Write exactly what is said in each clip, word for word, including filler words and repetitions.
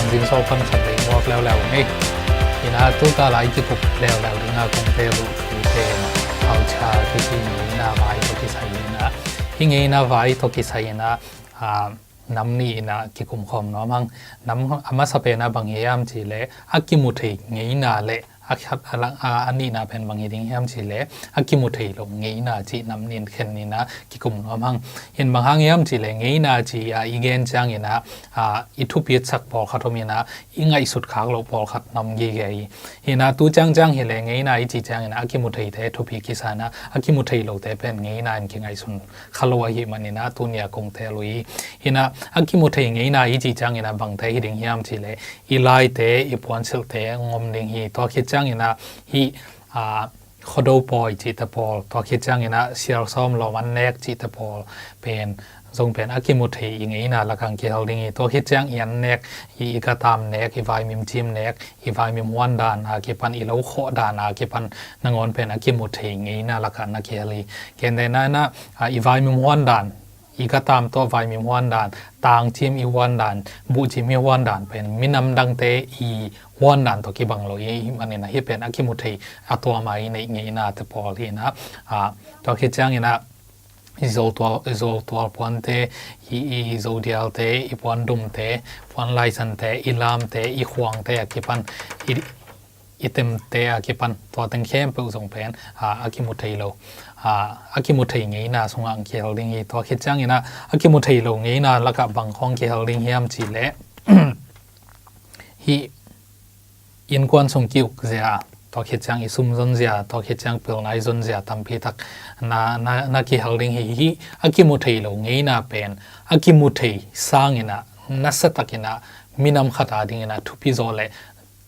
Zingsaw pan khat lei muak leuleu ni. Ina tuta lai kikup leuleu dinga kong tel uh pen culture kici ngeina vai tawh kisai ina. Hi ngeina vai tawh kisai ina, ah, nam nih ina kikum khawm nuam hang. Nam a masa pena bang hiam cih leh a kimu thei ngeina le a khat a lang, a, a nihna pen bang hi ding hiam cih leh a kimu thei lo ngeina cih nam nih khen ina kikum nuam hang. In bang hang hiam cih leh ngeina ci a i gen ciang ina, a, i thupitsak pawlkhat om ina i ngaihsut khak loh pawlkhat nam gige hi. Ina tu ciangciang hi leh ngeina i ci ciang ina a kimu theite thupi kisa ina a kimu thei lote pen ngeina in kingaihsun kha lo ahih man ina tunia kong tel uh hi. Ina a kimu thei ngeina i ci ciang ina bangte hi ding hiam cih leh i laite, i puansilhte ngom ding hi. Tua khit ciang ina hi, a, khuado pawi cihte pawl, tua khit ciang ina sial sawm lawm an nek cihte pawl pen zong pen a kimu thei i ngeina lakang kihel ding hi. Tua khit ciang i an nek i, i gatam nek, i vaimim cim nek, i vaimim huan dan a kipan, i lo khawh dan a kipan nangawn pen a kimu thei ngeina lakah na kihel hi. Kentena ina, a, i vaimim huan dan, i gatam tawh vaimim huan dan, tangcim i huan dan, buhcim i huan dan pen minam dangte i huan dan tawh kibang lo i, i manina hi pen a kimu thei a tuama i neih ngeina te pawl hi ina, a, tua khit ciang ina i zotual, i zotual puante, i, i zodialte, i puandumte, puan laisante, i lamte, i khuangte a kipan, i, i temte a kipan tua teng khempeuh zong pen, a, a kimu thei lo, a, a kimu thei ngeina sungah ang kihel ding hi. Tua khit ciang ina a kimu thei lo ngeina lakah bang khawng kihel ding hiam cih leh hi innkuan sung ki-uk zia, tua khit ciang i sumzon zia, tua khit ciang pilna i zon zia tampi tak na, na, na kihel ding hi. Hi a kimu thei lo ngeina pen a kimu thei sang ina nasa tak ina minam khat a ding ina thupi zaw le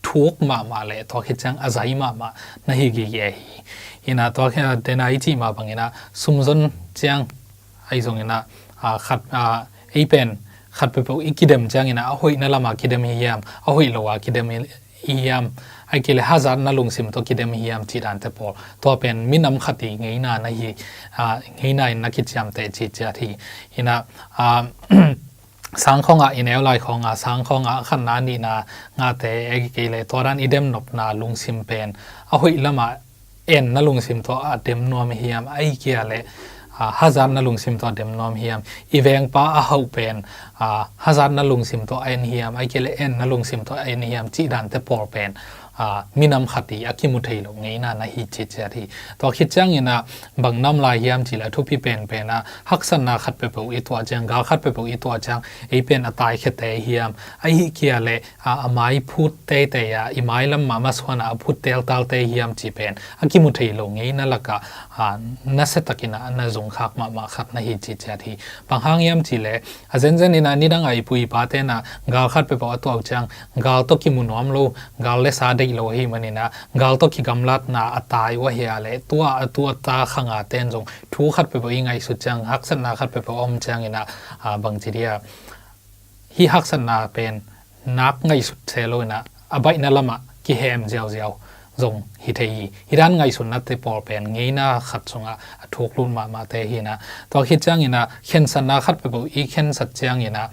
thuk mahmah le tua khit ciang a zai mahmah na hi gige hi. Ina tua khit tena i cih mah bang ina sumzon ciang ahi zong ina, a, khat, a, ei pen khat peuhpeuh i kidem ciang ina a hoihna lama kidem hi hiam, a hoih lo a kidem hi hiam, ai kei le hazatna lungsim tawh kidem hi hiam cih dante pawl tua pen minam khat i ngeina na hi, a, ngeina in na kiciamteh ciciat hi. Ina, a, sang khawngah i neu lai khawngah, sang khawngah a khatna nihna ngate, ei kei le tua dan i demnopna lungsim pen a hoih lamah enna lungsim tawh a dem nuam hiam, ai kei le, a, hazatna lungsim tawh a dem nuam hiam, i vengpa a hauh pen, a, hazatna lungsim tawh a en hiam, ai kei le enna lungsim tawh a en hiam cih dante pawl pen, a, minam khat i a kimu thei lo ngeina na hi ciciat hi. Tua khit ciang ina bang nam lai hiam cih le a thupi penpen a haksatna khat peuhpeuh i tuah ciang, gal khat peuhpeuh i tuah ciang ei pen a taikhete hiam, ahi kei le, a, a mai phut teitei a, i mailam mah masuan a a phut teltalte hiam cih pen a kimu thei lo ngeina lakah, a, nasa tak ina na zungkhak mahmah khat na hi ciciat hi. Bang hang hiam cih le a zenzen ina nidang a i pu i pate na gal khat peuhpeuh a tuah uh ciang gal tawh kimu nuam lo, gal le sa deih lo ahih man ina gal tawh kigamlatna a tai uh ahi a le tua a tu a ta khanga ten zong thu khat peuhpeuh i ngaihsut ciang, haksatna khat peuhpeuh a om ciang ina, a, bangci dia hi haksatna pen nak ngaihsut se lo ina a baihna lamah kihem ziauziau zong hi thei hi. Hi dan ngaihsutnate pawl pen ngeina khat sungah a thuk lut mahmahte hi ina. Tua khit ciang ina khensatna khat peuhpeuh i khensat ciang ina,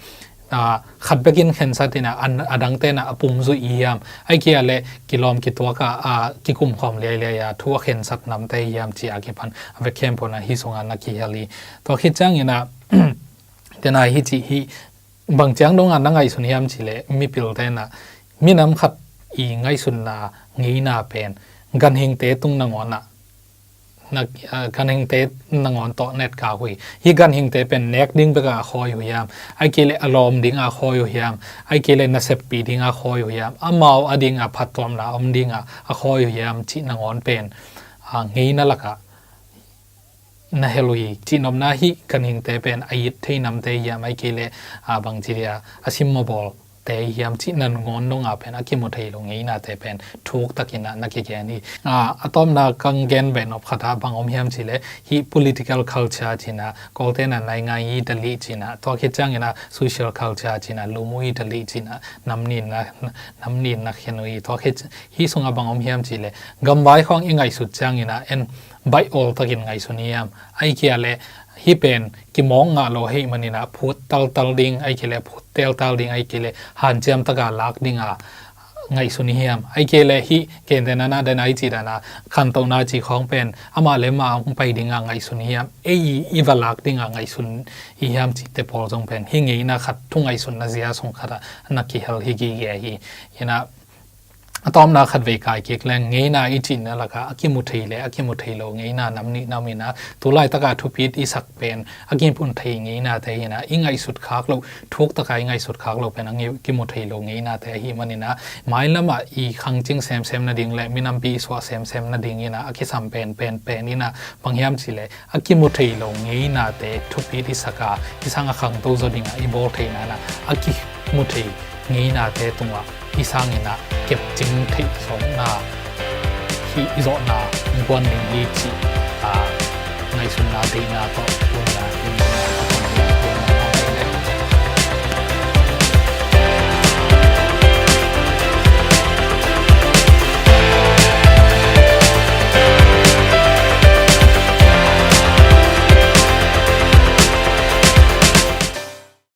a, khat bekin khensat ina a, a dangte na a pumzuih i hiam, ai kei le kilawm kituak a, a, kikumkhawm liailiai a thu a khensat namte hiam cih a kipan a vek khempeuh na hi sungah na kihel hi. Tua khit ciang ina tena hi cih hi, bang ciang dongah na ngaihsun hiam cih le mipilte na minam khat i ngaihsutna ngeina pen ganhingte tung nangawn ah na, a, ganhingte nangawn tawh netkak uh hi. Hi ganhingte pen nek ding bekah a khawi uh hiam, ai kei le a lawm dingah a khawi uh hiam, ai kei le naseppi dingah a khawi uh hiam, amau a dingah phattuamna om dingah a khawi uh hiam cih nangawn pen, a, ngeina lakah na hel uh hi. Cihnopna hi ganhingte pen a it thei namte hiam, ai kei le, a, bangci dia a simmaw bawl te hiam cih nangawn dongah pen a kimu thei lo ngeinate pen thuk takin ah na kigen hi. A, a tawpna kang gen behnop khat ah bang om hiam cih le hi political culture cih ina, Kawlte na naingai i dalih cih ina, tua khit ciang ina social culture cih ina, lum uh i dalih cih ina, nam nih na, nam nih na khen uh hi. Tua khit hi sungah bang om hiam cih le gamvai khawng i ngaihsut ciang ina en baih awl takin ngaihsun hiam, ai kei le Hih pen kimawk ngah lo ahih manin ah phut taltal ding ahih kei leh phut teltal ding ahih kei leh hanciam taka lak ding a ngaihsun i hiam? Ahih kei leh hih kente nana den ai ci dana khantohna ci khawng pen amah le amah hong pai ding a ngaihsun i hiam? Ei i va lak ding a ngaihsun i hiam cihte pawl zong pen hih ngeina khat thu ngaihsutna zia sung khat ah na kihel hi gige hi. Ina a tawpna khat vei kai kik leng ngeina i cihna lakah a kimu thei le a kimu thei lo ngeina nam nih nam ina tulaitaka thupit i sak pen a kimu thei ngeinate ina i ngaihsut khak lo thuk taka i ngaihsut khak lo pen a kimu thei lo ngeinate ahih manina mailamah i khangcing semsem nading le minampi i suah semsem nading ina a kisam pen pen pen ina bang hiam cih leh a kimu thei lo ngeinate thupit i saka i sang a khangto zaw dinga i bawl theihna ina a kimu thei ngeinate tungah i sang ina kepcing theih zawhna hi i zawhna hong guan ding hi cih a ngaihsutna deihna tawh tung